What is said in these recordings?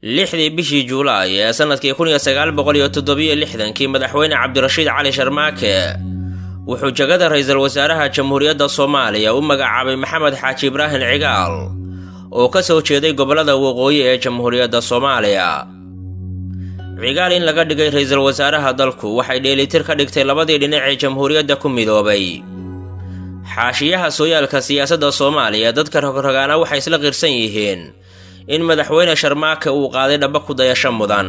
6dii bishii Juulaay ee sanadkii 1967-kii, madaxweyne Cabdirashiid Cali Sharmaake wuxuu jagada ra-iisul wasaaraha Jamhuuriyadda Soomaaliya u magacaabay Maxamed Xaaji Ibraahim Cigaal oo ka soo jeeday gobollada waqooyi ee Jamhuuriyadda Soomaaliya. Cigaal in laga dhigay ra-iisul wasaaraha dalku waxay dheelitir ka dhigtay labadii dhinac ee jamhuuriyadda ku midoobay. Xaashiyaha sooyaalka siyaasadda Soomaaliya, dadka rogrogaana waxay isla qirsan yihiin in madaxweyne Sharmaake uu qaaday dhaba ku dayasho mudan.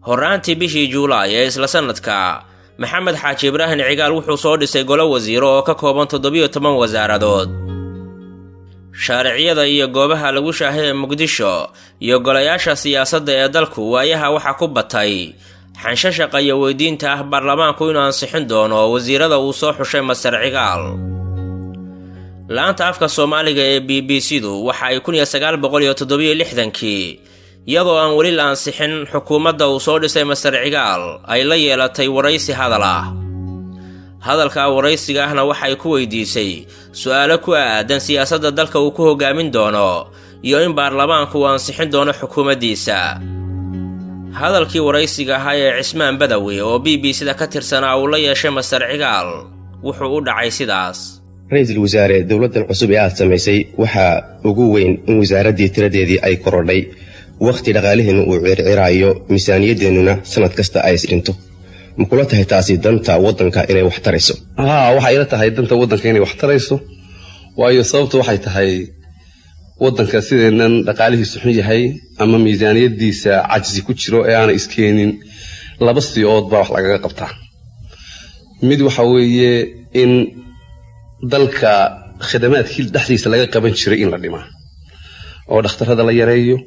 Horraantii bishii Juulaay ee isla sanadka, Maxamed Xaaji Ibraahim Cigaal wuxuu soo dhisay golo wasiiro oo ka kooban 17 wasaaradood. Shaariciyada iyo goobaha lagu shaahay ee Muqdisho iyo golayaasha siyaasadda ee dalku waayaha waxaa ku batay xanshashaqa iyo weydiinta ah baarlamaanku inuu ansixin doono wasiirada uu soo xushay Master Cigaal. Laanta afka Soomaaliga ee BBC-du waxa ay 1967-kii, iyadoo aan weli la ansixin xukuumadda uu soo dhisay Master Cigaal, ay la yeelatay waraysi hadal ah. Hadalkaa waraysiga ahna waxay ku weydiisay su-aalo ku aadan siyaasadda dalka uu ku hogaamin doono iyo in baarlamaanku uu ansixin doono xukuumaddiisa. Hadalkii waraysiga ahaa ee Cismaan Badawi oo BBC-da ka tirsanaa uu la yeeshay Master Cigaal wuxuu u dhacay sidaas. Ra-iisul wasaare, dowladdan cusub ee aad samaysay waxaa ugu weyn in wasaaraddii tiradeedii ay korodhay, wakhti dhaqaaliheennu uu circiraayo, miisaaniyadeennuna sannad kasta ay isdhinto. Ma kula tahay taasi danta waddanka inay wax tarayso? Haa, waxay ila tahay danta waddanka inay wax tarayso. Waayo, sababtu waxay tahay, waddanka sideennan dhaqaalihiisu xun yahay ama miisaaniyaddiisa cajsi ku jiro ee aanay iskeenin, laba siyood baa wax lagaga qabtaa. Mid waxa weeye in dalka khidamaadkii dhexdiisa laga qaban jiray in la dhimaa, oo dhakhtarrada la yareeyo,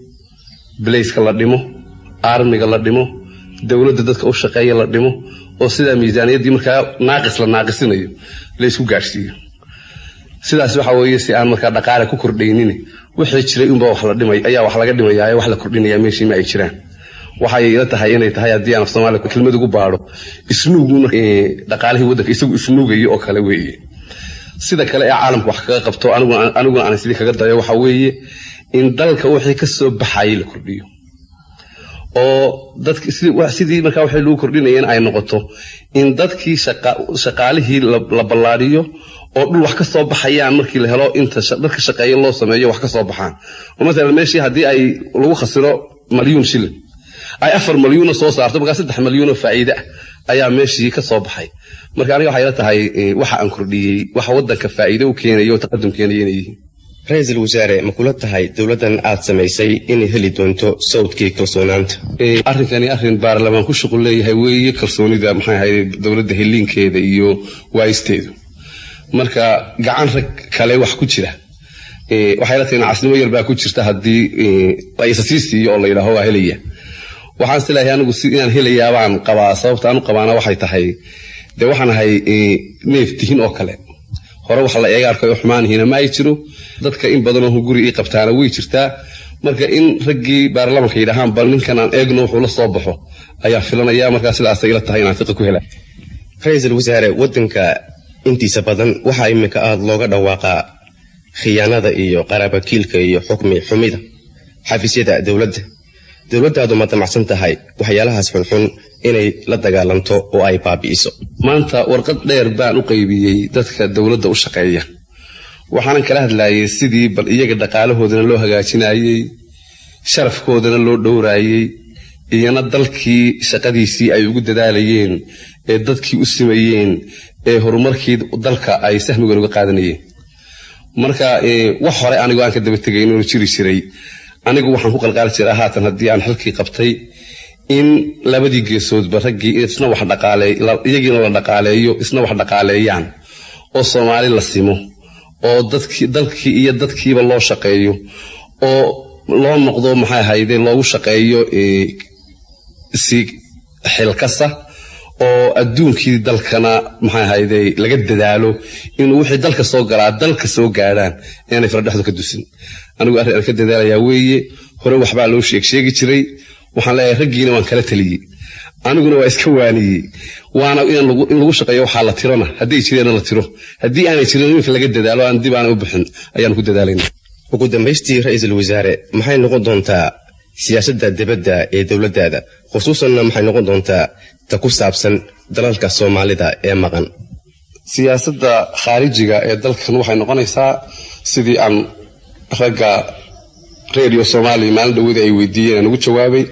bilayska la dhimo, armiga la dhimo, dowladda dadka u shaqeeya la dhimo, oo sidaa miisaaniyaddii markaa naaqis la naaqisinayo la isku gaadhsiiyo. Sidaas waxa weeye si aan markaa dhaqaale ku kordhaynin. Wixii jiray unbaa wax la dhimay ayaa wax laga dhimayaa, wax la kordhinayaa meeshii ma ay jiraan. Waxay ila tahay inay tahay, haddii aan af Soomaaliya kelmad ugu baadho, isnuugu dhaqaalihii waddanka isagu isnuugayo oo kale weeye. Sida kale ee caalamka wax kaga qabto, aniguna aan sidii kaga dayo, waxa weeye in dalka wixii ka soo baxayay la kordhiyo, oo dadki sidii markaa waxay lagu kordhinayeen ay noqoto in dadkii shaqaalihii la ballaadhiyo, oo dhul wax ka soo baxayaan markii la helo, inta dadka shaqeeya loo sameeyo wax ka soo baxaan. Oo masalan meeshii haddii ay lagu khasiro malyuun shilin ay 4 malyuuna soo saarto, markaa 3 malyuunoo faa'iide ah ayaa meeshii ka soo baxay. Marka aniga waxay ila tahay waxa aan kordhiyey waxa waddanka faa'iide u keenayo oo taqadum keenaya inay yihiin. Ra-iisul wasaare, ma kula tahay dowladdan aad samaysay inay heli doonto sawdkii kalsoonaanta? Arrinkani arrin baarlamaan ku shuqul leeyahay weeye, kalsoonida maxay ahayd dowladda heliinkeeda iyo waayisteedu. Marka gacan rag kale wax ku jira, waxay la tahay nacasnimo yar baa ku jirta haddii la sii siiyo oo la yidhaaho waa helaya. Waxaan sileeyahay anigu si inaan helayaa baan qabaa. Sababta aan u qabaana waxay tahay, dee waxaan ahay neef tihin oo kale, hore waxa la eega arkayo xumaanihiina ma ay jiro. Dadka in badanoo guri ii qabtaana way jirtaa. Marka in raggii baarlamaanka yidhahaan bal ninkan aan eegno wuxuu la soo baxo ayaa filanaya. Markaa sidaasay ila tahay inaan fiqa ku hela. Ra-iisul wasaare, waddanka intiisa badan waxaa iminka aada looga dhawaaqaa khiyaanada iyo qaraabakiilka iyo xukmi xumida xafiisyada dowladda. Dowladdaadu ma damacsan tahay waxyaalahaas xunxun inay la dagaalanto oo ay baabi'iso? Maanta warqad dheer baan u qaybiyey dadka dowladda u shaqeeya. Waxaanan kala hadlaayay sidii bal iyaga dhaqaalahoodana loo hagaajinayey, sharafkoodana loo dhowraayey, iyana dalkii shaqadiisii ay ugu dadaalayeen ee dadkii u simayeen ee horumarkii dalka ay sahmigan uga qaadanayeen. Marka wax hore anigoo aan ka daba tegayn oo jiri jiray, anigu waxaan ku qalqaali jiraa haatan haddii aan xilkii qabtay in labadii geesoodba raggii isna wax dhaqaaleey, iyagiina la dhaqaaleeyo, isna wax dhaqaaleeyaan, oo Soomaali la simo, oo dadkii dalkii iyo dadkiiba loo shaqeeyo, oo loo noqdo maxay ahayde loogu shaqeeyo. Si xilkasa oo adduunkii dalkana, maxay ahayday, laga dadaalo inuu wixii dalka soo galaa dalka soo gaadhaan, inaanay faradhexdu ka dusin. Anigu arrin aan ka dadaalayaa weeye. Hore waxbaa loo sheeg sheegi jiray. Waxaan leeyahay, raggiina waan kala taliyey, aniguna waa iska waaniyey, waana in lagu shaqeeyo. Waxaa la tirona hadday jireenna la tiro, haddii aanay jirin iminka laga dadaalo, aan dib aanay u bixin ayaan ku dadaalayna. Ugu dambaystii, ra-iisul wasaare, maxay noqon doontaa siyaasadda dibadda ee dowladdaada, khusuusanna maxay noqon doontaa ta ku saabsan dalalka Soomaalida ee maqan? Siyaasadda khaarijiga ee dalkan waxay noqonaysaa sidii aan ragga Radio Soomaaliya maalin dhawada ay weydiiyeen aan ugu jawaabay,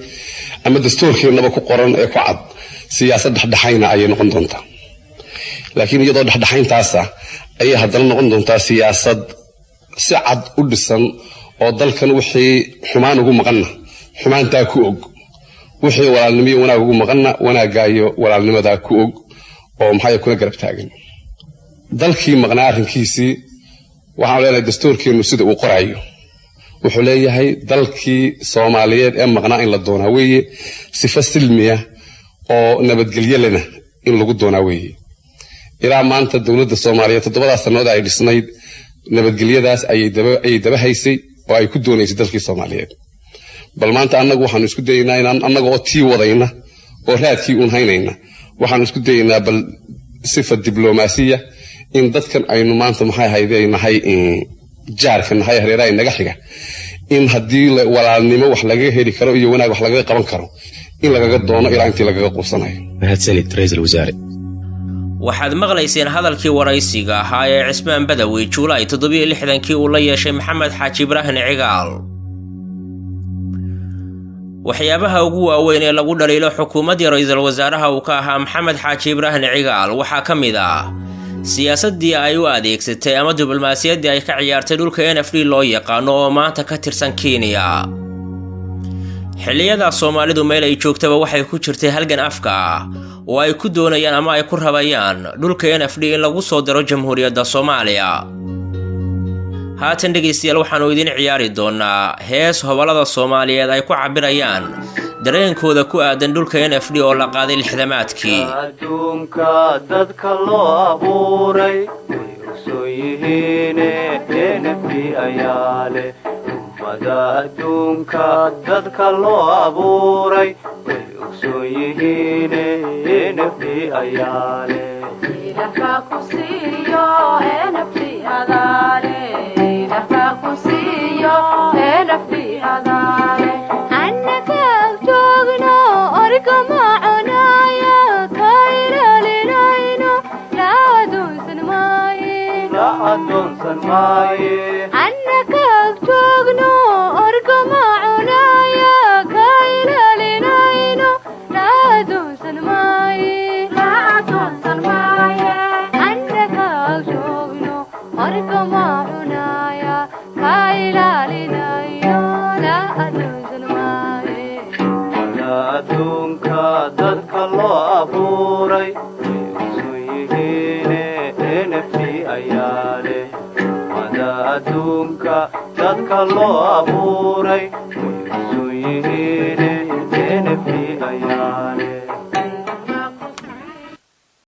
ama dastuurkeennaba ku qoran ee ku cad. Siyaasad dhexdhexayna ayay noqon doontaa, laakiin iyadoo dhexdhexayntaasa ayay haddana noqon doontaa siyaasad si cad u dhisan oo dalkan wixii xumaan ugu maqanna xumaantaa ku og, wixii walaalnimo iyo wanaag ugu maqanna wanaaggaa iyo walaalnimadaa ku og, oo maxay kuna garab taagan dalkii maqnaa arrinkiisii. Waxaan leenahay, dastuurkeennu sida uu qorayo wuxuu leeyahay dalkii Soomaaliyeed ee maqnaa in la doonaa weeye, sifo silmiya oo nabadgelyo lena in lagu doonaa weeye. Ilaa maanta dowladda Soomaaliyeed 7daas sannadood ay dhisnayd nabadgelyadaas ayay daba haysay oo ay ku doonaysay dalkii Soomaaliyeed. Bal maanta annagu waxaanu isku dayaynaa inaan annaga oo tii wadayna oo raadkii uun haynayna, waxaanu isku dayaynaa bal sifa diblomaasiya in dadkan aynu maanta, maxay hayday, nahay jaarka nahay, hareeraha inaga xiga, in haddii walaalnimo wax lagaga heli karo iyo wanaag wax lagaga qaban karo in lagaga doono ilaa intii lagaga quusanayo. Mahadsanid, ra-iisul wasaare. Waxaad maqlayseen hadalkii waraysiga ahaa ee Cismaan Badawi Juulaay 67-kii uu la yeeshay Maxamed Xaaji Ibraahim Cigaal. Waxyaabaha ugu waaweyn ee lagu dhaliilo xukuumaddii ra-iisul wasaaraha uu ka ahaa Maxamed Xaaji Ibraahim Cigaal waxaa ka mid ah siyaasaddii ay u adeegsatay ama diblomaasiyaddii ay ka ciyaartay dhulka NFD loo yaqaano oo maanta ka tirsan Kenya. Xilliyadaas Soomaalidu meel ay joogtaba waxay ku jirtay halgan afka ah oo ay ku doonayaan ama ay ku rabayaan dhulka NFD in lagu soo daro Jamhuuriyadda Soomaaliya. Haatan, dhegaystayaal, waxaannu idiin ciyaari doonaa hees hobolada Soomaaliyeed ay ku cabbirayaan dareenkooda ku aadan dhulka NFD oo la qaaday 60-aadkii. Adduunka dadka loo abuuray way ogsoon yihiine, NFD ayaa leh. Ummada adduunka dadka loo abuuray way ogsoon yihiine, NFD ayaa leh. Ilaah ku siiyo NFD adaale, Ilaah ku siiyo NFD adaale. Annaga joogno orgama cunaya, ka ilaalinayno la adoonsan maaye. La adoonsan maaye. Annaga joogno orgama cunaya, ka ilaalinayno la adoonsan maaye. La adoonsan maaye. Annaga joogno orgama cunaya, ka ilaalinayno la adoonsan maaye. Ummada adduunka dadka loo abuuray way ogsoon yihiine, NFD ayaa leh. Ummada adduunka dadka loo abuuray.